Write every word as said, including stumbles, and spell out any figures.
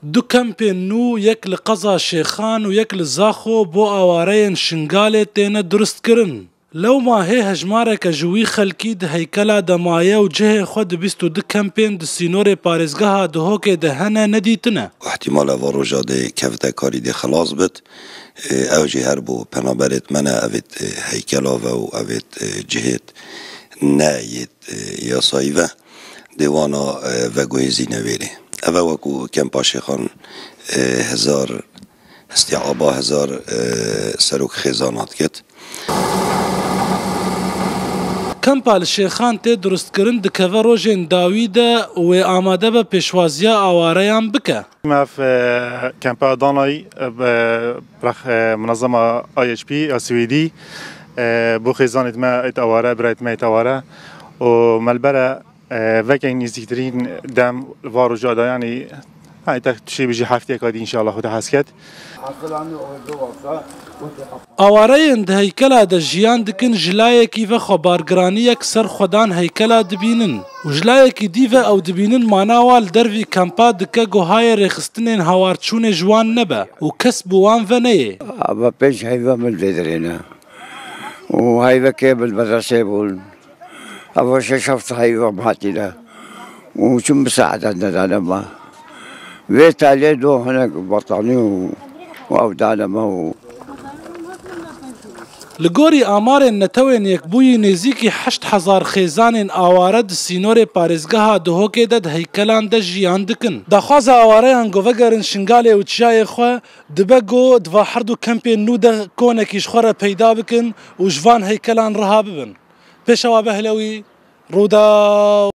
Du kempên nû, yek li qeza Şêxan û yek li Zaxo, bo awareyên Şingalê têne durustkirin. Lewma hê hejmareke ji wî xelkî di heykela de maye û cihê xwe di bîst û du kempên di sînorê parêzgeha Duhokê de hene nedîtine. Îhtîmal e va roja dê kevte karî dê xilas bit. Ê, ew jî her bo penaberêt me ne, evêt, ê, heykela ve û evêt, ê, cihêt ne yêt, ê, yasayî ve dê wana, ê, veguhêzîne vêrê. Ev e wekû kempa Şêxan, ê, hezar, Hestî Aba hezar, e, serok xêzan hat ket. Kempa li Şêxan tê durustkirin dikeve rojên dawî de û wê amade be pêşwaziya awareyan bike. Ev, e, kempa danayî, e, bi rex, e, munezema I H P ya Swêdî, e, bo xêzanêt me êt aware, birayêt me êt aware û me li ber e, E, veke nêzîktirîn dem va roja de, yanî, yanî te tu şê bijî hefteyeka dî înşallah Xuda hez ket. Awareyên di heykela de jiyan dikin, ji layekî ve xwebargiraniyek ser xwedan heykela dibînin û ji layekî dî ve ew dibînin mana wa li dervî kempa dike guhayê rêxistinên hawarçûnê ji wan nebe û kes bi wan ve neyê. Ava pênc heyva min vê derê ne û heyvekê min medresê bûn. Ava şeş heft heyva hatîne û çi misaedet nedane me. Vê talê do hinek betanî û, û ew dane me û. Li gorî amarên Netewên Yekbûyî, nêzîkî heşt hezar xêzanên aware di sînorê parêzgeha Duhokê de di heykelan de jiyan dikin. Daxwaza awareyan ku vegerin Şingalê û çiyayê xwe dibe ku di va her du kempên nû de konekî ji xwe re peyda bikin û ji van heykelan riha bibin. Pêşewa Behlewî, Rûdaw.